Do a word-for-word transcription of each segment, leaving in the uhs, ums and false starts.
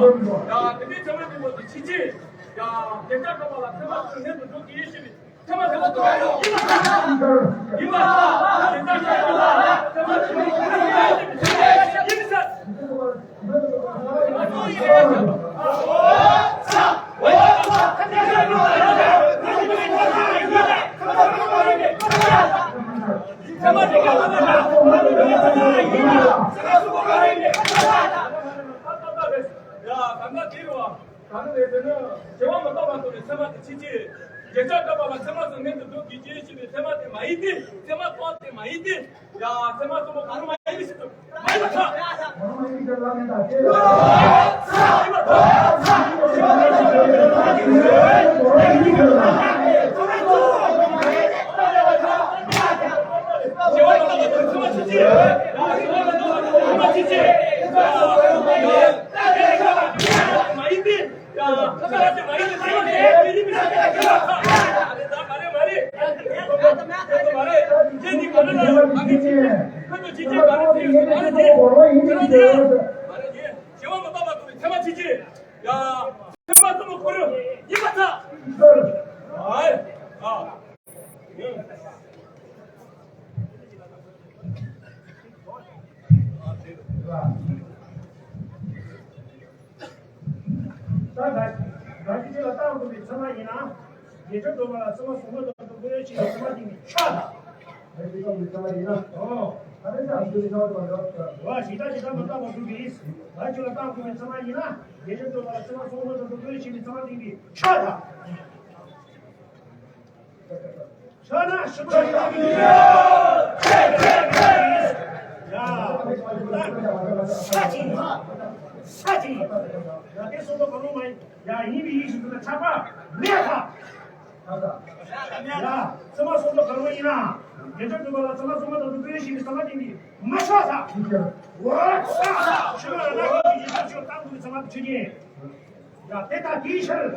ཡ། དེ་ནས་ཚད་མ་བདུན་པོ་དེ་ཕྱིན་ཆད། ཡ། བདེ་འཇགས་སྒྲོལ་མ་ལ་ཚད་མ་ཚོ་མངོན་དུ་འགྲོ་གི་ཡིན་ཞེས་པའི་ཚད་མ་དེ་ལ་ཐུག་ཡོད་ཡིན་པ་དང་། ཡིན་པ་དང་། བདེ་འཇགས་སྒྲོལ་མ་ལ་ཚད་མ་ཚོ་མངོན་དུ་འགྲོ་གི་ཡིན་ཞེས་པའི་ཚད་མ་དེ་ལ་ཐུག་ཡོད་ཡིན་པ་དང་། ཡ། གང་ག་དེ་རུ་བ། གང་རེད་ཟེར་ན། བྱེ་བ་མི་རྟག་པ་དང་ནི་ཚད་མ་དེ་ཕྱིན་ཆད། བདེ་འཇགས་སྒྲོལ་མ་ལ་ཚད་མ་ཚོ་མངོན་དུ་འགྲོ་གི་ཡིན་ཞེས་པའི་ཚད་མ་དེ་མ་ཡིན་ཏེ། ཚད་མ་ཐོག་དེ་མ་ཡིན་ཏེ། ཡ། ཚད་མ་གསུམ་པོ་གང་རུང་མ་ཡིན་པའི་ཕྱིར་དུ། མ་ཡིན་པར་ཐལ། ད་ག་ག་གི་ཆེད་ལ་བཏང་དགོས་པའི་ཚད་མ་ཡིན་ན། རྗེས་ཁྱབ་སྒྲོལ་མ་ལ་ཚད་མ་གསུམ་མངོན་དུ་འགྲོ་དགོས་ཞེས་པའི་ཚད་མ་དེ་ནི་ཆ་དང་། ད་གི་ཆེད་ལ་བཏང་དགོས་པའི་ཚད་མ་ཡིན་ན། ཨོ། ད་ནི་ཆ་དང་ཚད་མ་དང་འདྲ་བ། བ་ཞེས་བྱ་ཞེས་བྱ་མི་རྟག་པ་དྲུག་གིས། ག་ཆེད་ལ་བཏང་དགོས་པའི་ཚད་མ་ཡིན་ན། རྗེས་ཁྱབ་སྒྲོལ་མ་ལ་ཚད་མ་གསུམ་མངོན་དུ་འགྲོ་དགོས་ཞེས་པའི་ཚད་མ་དེ་ནི་ཆ་དང་། ཆ་ན་ཤི་བ་ཡ། ཡ། ས་ཅིག་ས་ཅིག་ཡ། དེ་སོང་དུ་གང་རུང་མ་ཡིན། ཡ། ཡིན་པའི་ཡིད་བཞིན་དུ་ཆགས་པ་མེད་ལ། ཡ། ཚད་མ་སོང་དུ་གང་རུང་ཡིན་ན། རྗེས་ཁྱབ་སྒྲོལ་མ་ལ་ཚད་མ་གསུམ་མངོན་དུ་འགྲོ་དགོས་ཞེས་པའི་ཚད་མ་དེ་ནི་མ་ཆགས་ས། འོ་ཆ། ཤི་བ་ཡ་ན་ཡིད་བཞིན་དུ་ཆགས་པ་དང་པོའི་ཚད་མ་དེ་ཆོས་ཅན། ཡ། དེ་ལྟ་དེའི་ཕྱིར།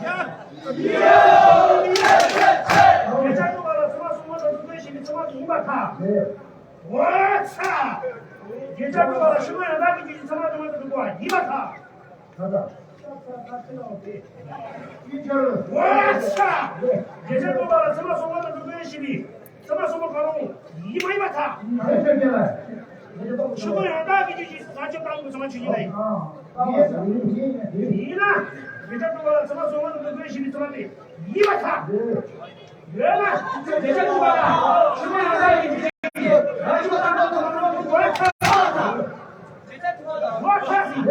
ཡ། རྗེས་ཁྱབ་སྒྲོལ་མ་ལ་ཚད་མ་གསུམ་མངོན་དུ་འགྲོ་དགོས་ཞེས་པའི་ཚད་མ་དེ་ཡིན་པར་ཐལ། འོ་ཆ། རྗེས་ཁྱབ་སྒྲོལ་མ་ལ་ཤི་བ་ཡ་ན་གི་རྗེས་ཀྱི་ཚད་མ་དེ་མངོན་དུ་འགྲོ་དགོས་པ་ཡིན་པར་ཐལ། འོ་ཆ། རྗེས་ཁྱབ་སྒྲོལ་མ་ལ་ཚད་མ་གསུམ་མངོན་དུ་འགྲོ་དགོས་ཞེས་པའི་ཚད་མ་གསུམ་པོ་གང་རུང་ཡིན་མ་ཡིན་པར་ཐལ། ཤི་བ་ཡང་དག་གི་རྗེས་ཀྱི་ས་ཆ་དང་པོའི་ཚད་མ་ཆོས་ཅན་ལ་ཡིན། ཡིན་ན། རྗེས་ཁྱབ་སྒྲོལ་མ་ལ་ཚད་མ་གསུམ་མངོན་དུ་འགྲོ་དགོས་ཞེས་པའི་ཚད་མ་དེ་ཡིན་པར་ཐལ། ཡོད་ན། རྗེས་ཁྱབ་སྒྲོལ་མ་ལ་ཤི་བ་ཡང་དག་གི་རྗེས་ཀྱི་ས་ཆ་དང་པོའི་ཚད་མ་ཆོས་ཅན་ལ་ཡིན། ལོག་ཆགས་སྲིད།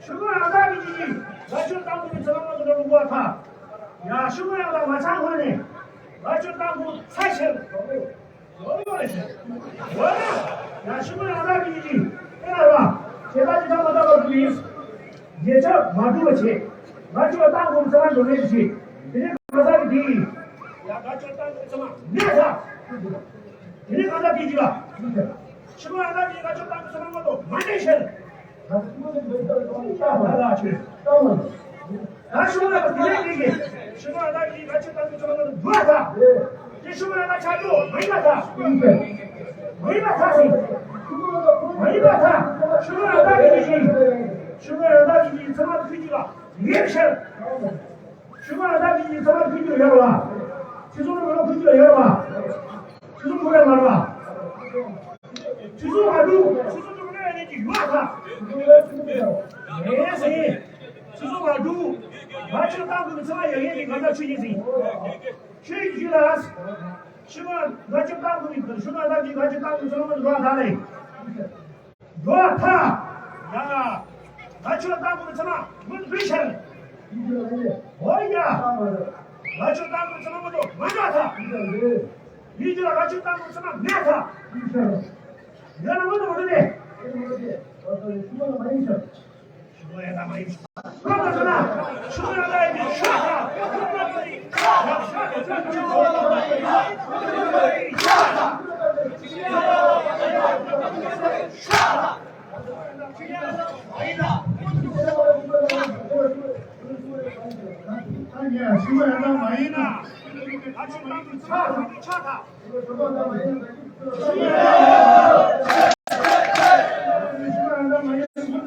ཤི་བ་ཡང་དག་གི་རྗེས་ཀྱི་ས་ཆ་དང་པོའི་ཚད་མ་མངོན་དུ་འགྲོ་དགོས་པར་ཐལ། ཡ། ཤི་བ་ཡང་དག་མ་ཆགས་སྔོན་ནས། ས་ཆ་དང་པོ་ཚད་ཕྱིན། འོ་ན། ཡ། ཤི་བ་ཡང་དག་གི་རྗེས་ཀྱི་ཚད་མ་རེད་བ། བྱས་ཙང་ཇི་ལྟར་མ་དག་པ་དེ་ཡིན། རྗེས་ཁྱབ་མ་གྲུབ་པ་བྱེད། ང་ཆོས་བཏང་དགོས་ཚད་མ་འགྲོ་མེད་བྱེད། དེ་ནས་གང་ཟག་གི་དེ་ཡིན། ཡ། ང་ཆོས་བཏང་དགོས་ཚད་མ་མེད་ས། དེ་ནས་གང་ཟག་དེ་ཡིན་ལ། ཤི་བ་ཡང་དག་གི་ང་ཆོས་བཏང་དགོས་ཚད་མ་མ་གཏོགས་མ་འདྲེན་ཕྱིར། ད་ཤི་བ་ཡང་དག་གི་ང་ཆོས་བཏང་དགོས་ཚད་མ་མ་གཏོགས་འགྲོ་ས། དེ་ཤི་བ་ཡང་དག་ཆགས་རྒྱུ་མ་ཡིན་པ་ད། མ་ཡིན་པ་ཐག་ཆོད། མ་ཡིན་པ་ཐག་ཆོད། ཤི་བ་ཡང་དག་གི་ཡིན། ཤི་བ་ཡང་དག་གི་ཡིན་ཚད་མ་ཐུག་རྒྱུ་ལ་ཡིན་ཕྱིར། ཤི་བ་ཡང་དག་གི་ཡིན་ཚད་མ་ཐུག་རྒྱུ་ཡོད་པ། ཚེ་སྲོག་ནི་མི་ལ་ཐུག་རྒྱུ་ཡོད་པ། ཚེ་སྲོག་མི་ལ་མ་རེད་པ། ཚེ་སྲོག་མ་འདུག་ཚེ་སྲོག་འདུག་ན་ཡང་ནས་ཀྱི་ཡོད་ཐག་མེད་ཟེར། ཚེ་སྲོག་མ་འདུག་ང་ཆོས་བཏང་དགོས་པའི་ཚད་མ་ཡོད་ངེས་ཀྱི་ང་ཚོ་ཆོས་ཉིད་ཟིན། ཆོས་ཀྱི་རྒྱུད་ལ། ཤི་བ་ང་ཆོས་བཏང་དགོས་པའི་ཤི་བ་ང་ཆོས་བཏང་དགོས་པའི་ཚད་མ་འགྲོ་བ་ཐག་ལས། འགྲོ་བ་ཐག་ཡ། ང་ཆོས་བཏང་དགོས་པའི་ཚད་མ་མི་འདུག་ཕྱིར། འོ་ཡ། ང་ཆོས་བཏང་དགོས་པའི་ཚད་མ་མི་འགྲོ་མ་འགྲོ་ཐག་ཡིད་ཀྱི་ལ་ང་ཆོས་བཏང་དགོས་པའི་ཚད་མ་མེད་ཐག་ཡོད་ན་མི་འདུག་མི་འདུག་ནས། ཤི་བ་ཡང་དག་མ་ཡིན། ཤི་བ་ཡང་དག་མ་ཡིན་ན། ཤི་བ་ཡང་དག་མ་ཡིན།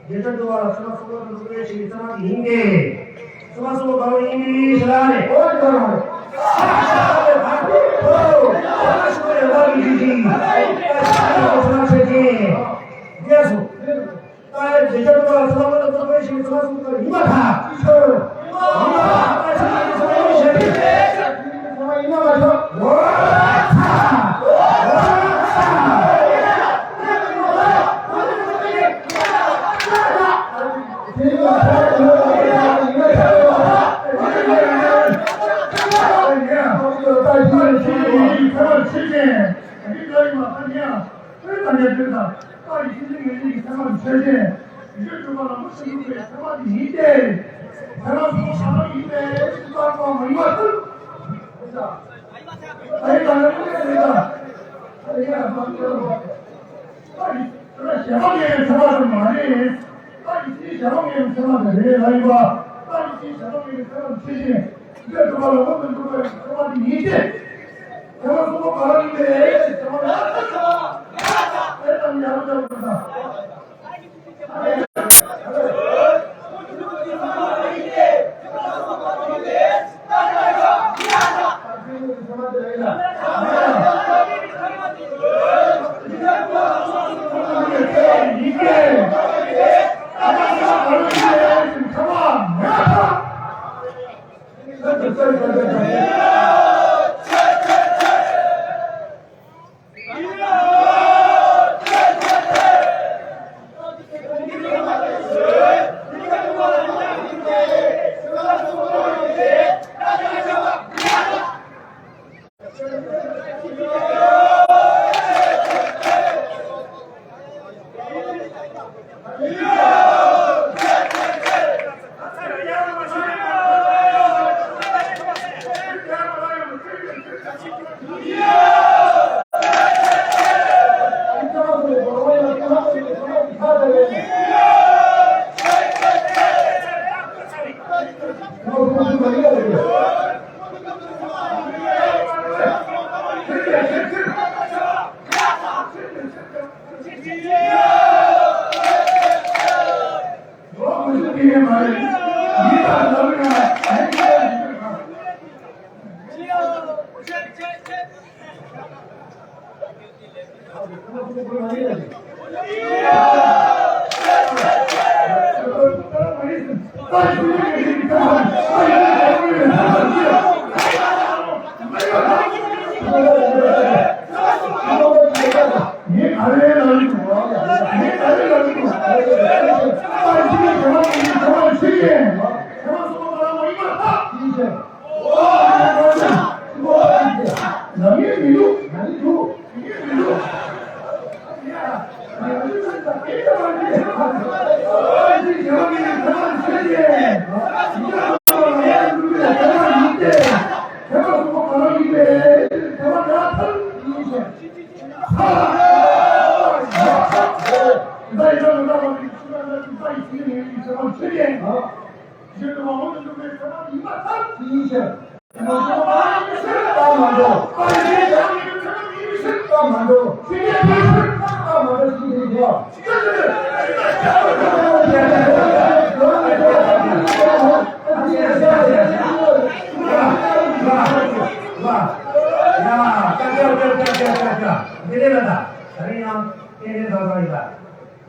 རྗེ་བཙུན་འགྲོ་བ་ལ་ཚོགས་ལ་སོགས་པ་དང་འགྲོ་བའི་ཞིང་གི་ཚད་མ་དེ་ཡིན་ཏེ། ཚོགས་ལ་སོགས་པ་གང་ཡིན་པའི་ཞིང་ལ་ནི། ཨོ་ཡ་རང་། ཨ་ཤ་ལ་བ་ཏི་ཧོ། ཨ་ཤ་ལ་བ་ཏི་ཞིང་། ཨ་ཤ་ལ་བ་ཏི་ཞིང་། རྒྱས་སོ། ད་ཡར་རྗེ་བཙུན་འགྲོ་བ་ལ་ཚོགས་ལ་སོགས་པ་དང་འགྲོ་བའི་ཞིང་གི་ཚད་མ་སོགས་པ་ཡིན་པར་ཐལ། ཨི་ཤོར། ཨ་ཤ་ལ་བ་ཏི་ཞིང་། ཚད་མ་ཡིན་ན་མ་ཤོར། ཨོ་ཚ། ཨོ་ཚ། ད་ཡིན་ད་ལ་ཀུན་ནས་རེད་ད། ད་ཡིན་ད་ལ་ཀུན་ནས་རེད་ད། ད་ཡིན་ད་ལ་ཀུན་ནས་རེད་ད། ད་ཡིན་ད་ལ་ཀུན་ནས་རེད་ད། ད་ཡིན་ད་ལ་ཞེ་མ་ངེས་པའི་ཚད་མ་དེ་མ་རེད། ད་ཡིན་ད་ཞེ་མ་ངེས་པའི་ཚད་མ་དེ་རེད་ལ་ཡིན་པ། ད་ཡིན་ད་ཞེ་མ་ངེས་པའི་ཚད་མ་དེ་ཆེ་ཆེ། འདི་སྒྲུབ་པ་ལ་མངོན་དུ་འགྱུར་བའི་ཚད་མ་དེ་ཡིན་ཏེ།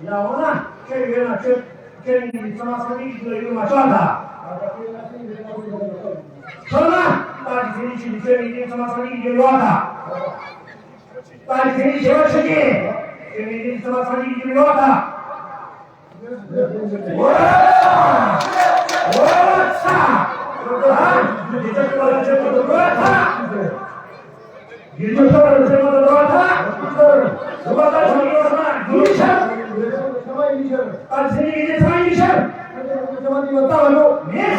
ཡ་འོ་ན་ཁྱོད་ཡོད་ན་ཁྱོད་ཁྱོད་ནི་ཚང་མ་སངས་རྒྱས་ཀྱི་ཡུལ་ལ་ཡོད་མ་ཆོག་ད། ཁྱོད་ན་ད་ཀྱི་ཚེ་ནི་ཁྱོད་ནི་ཚང་མ་སངས་རྒྱས་ཀྱི་ཡུལ་ཡོད་ད། ད་ཀྱི་ཚེ་ནི་ཞེ་བ་ཆོས་ཅན། ཁྱོད་ནི་ཚང་མ་སངས་རྒྱས་ཀྱི་ཡུལ་ཡོད་ད། འོ་ཚ། འོ་ཚ། འོ་ཚ། ཡིན་ཕྱིར། རྫོགས་པ་ལྟར་བྱང་ཆུབ་སེམས་དཔའ་ཡིན་ཕྱིར། བདག་གི་སེམས་ཉིད་ཀྱི་ཚོགས་ཡིན་ཕྱིར། ངས་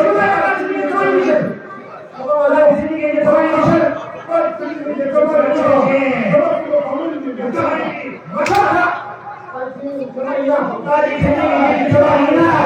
གསུངས་པ་ལྟར་སེམས་ཉིད་ཀྱི་ཚོགས་ཡིན་ཕྱིར། བདག་གི་སེམས་ཉིད་ཀྱི་ཚོགས་ཡིན་ཕྱིར། མ་ཆགས་པ། བདག་གི་སེམས་ཉིད་ཀྱི་ཚོགས་ཡིན་ན།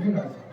ཡིན་ལ།